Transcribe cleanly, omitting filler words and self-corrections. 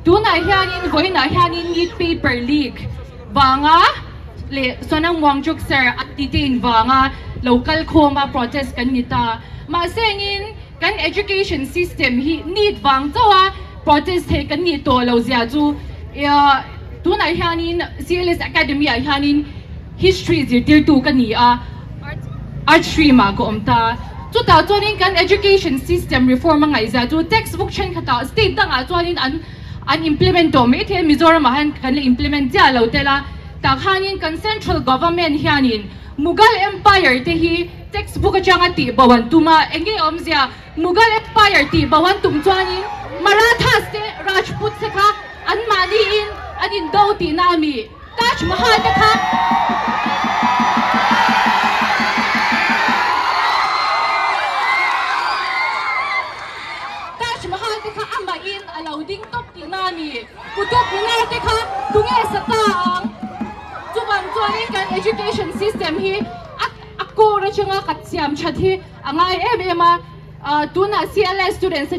Tunah hianin vawiinah hianin NEET paper leak vanga leh Sonam Wangchuk sir a detain vanga lo kal khawma protest kan ni ta. Mahse engin kan education system hi NEET vang chauha protest thei kan nih tawh lo zia chu tunah hianin CLS Academy ah hianin History zirtirtu ka ni a, Art stream ah ka awm ta. Chutah chuanin kan education system reform a ngaihzia chu textbook thenkhatah state dangah chuanin an an implement tawh mai thei a, Mizoram ah hian kan la implement chiah lo tel a. Tah khanin kan central government hianin Mughal Empire te hi textbook atanga tih bo an tum a, eng nge awmzia Mughal Empire tih bo an tum chuanin Marathas te Rajputs te kha anmahniin an indo tihna a mi? Taj Mahal te kha Taj Mahal te kha amahin a lo ding tawp tihna a ni. Qutub Minar te kha tunge sa ta ang? Chuvang chuanin kan education system hi a a core atanga ka siam that hi a ngai em em a. Tunah CLS students te.